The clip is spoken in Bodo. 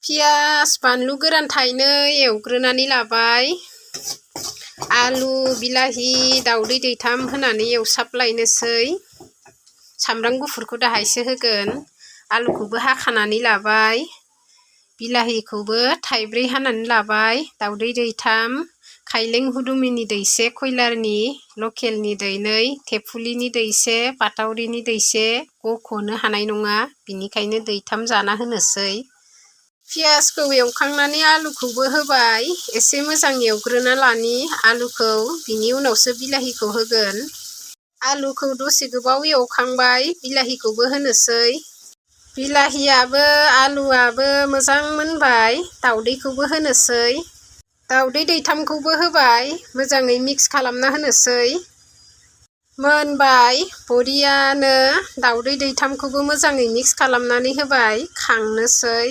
पियास बानलु गोरान थाइनै एवग्रोनानै लाबाय। आलु बिलाहि दाउदै दैथाम होनानै एवसाबलायनोसै। सामब्राम गुफुरखौ दाहायसो होगोन। आलुखौबो हाखानानै लाबाय। बिलाहिखौबो थाइब्रै हानानै लाबाय। दाउदै दैथाम, खायलें हुदुमिनि दैसे, कयलारनि लकेलनि दैनै, थेफुलिनि दैसे, पाटावरिनि दैसे गख'नो हानाय नङा, बिनिखायनो दैथाम जाना होनोसै। पियासखौ एवखांनानै आलुखौबो होबाय। एसे मोजां एवग्रोना लानि आलुखौ, बिनि उनावसो बिलाहिखौ होगोन। आलुखौ दसे गोबाव एवखांबाय, बिलाहिखौबो होनोसै। बिलाहियाबो आलुआबो मोजां मोनबाय, दाउदैखौबो होनोसै। दाउदै दैथामखौबो होबाय, मोजाङै मिक्स खालामना होनोसै। मोनबाय बरियानो, दाउदै दैथामखौबो मोजाङै मिक्स खालामनानै होबाय, खांनोसै।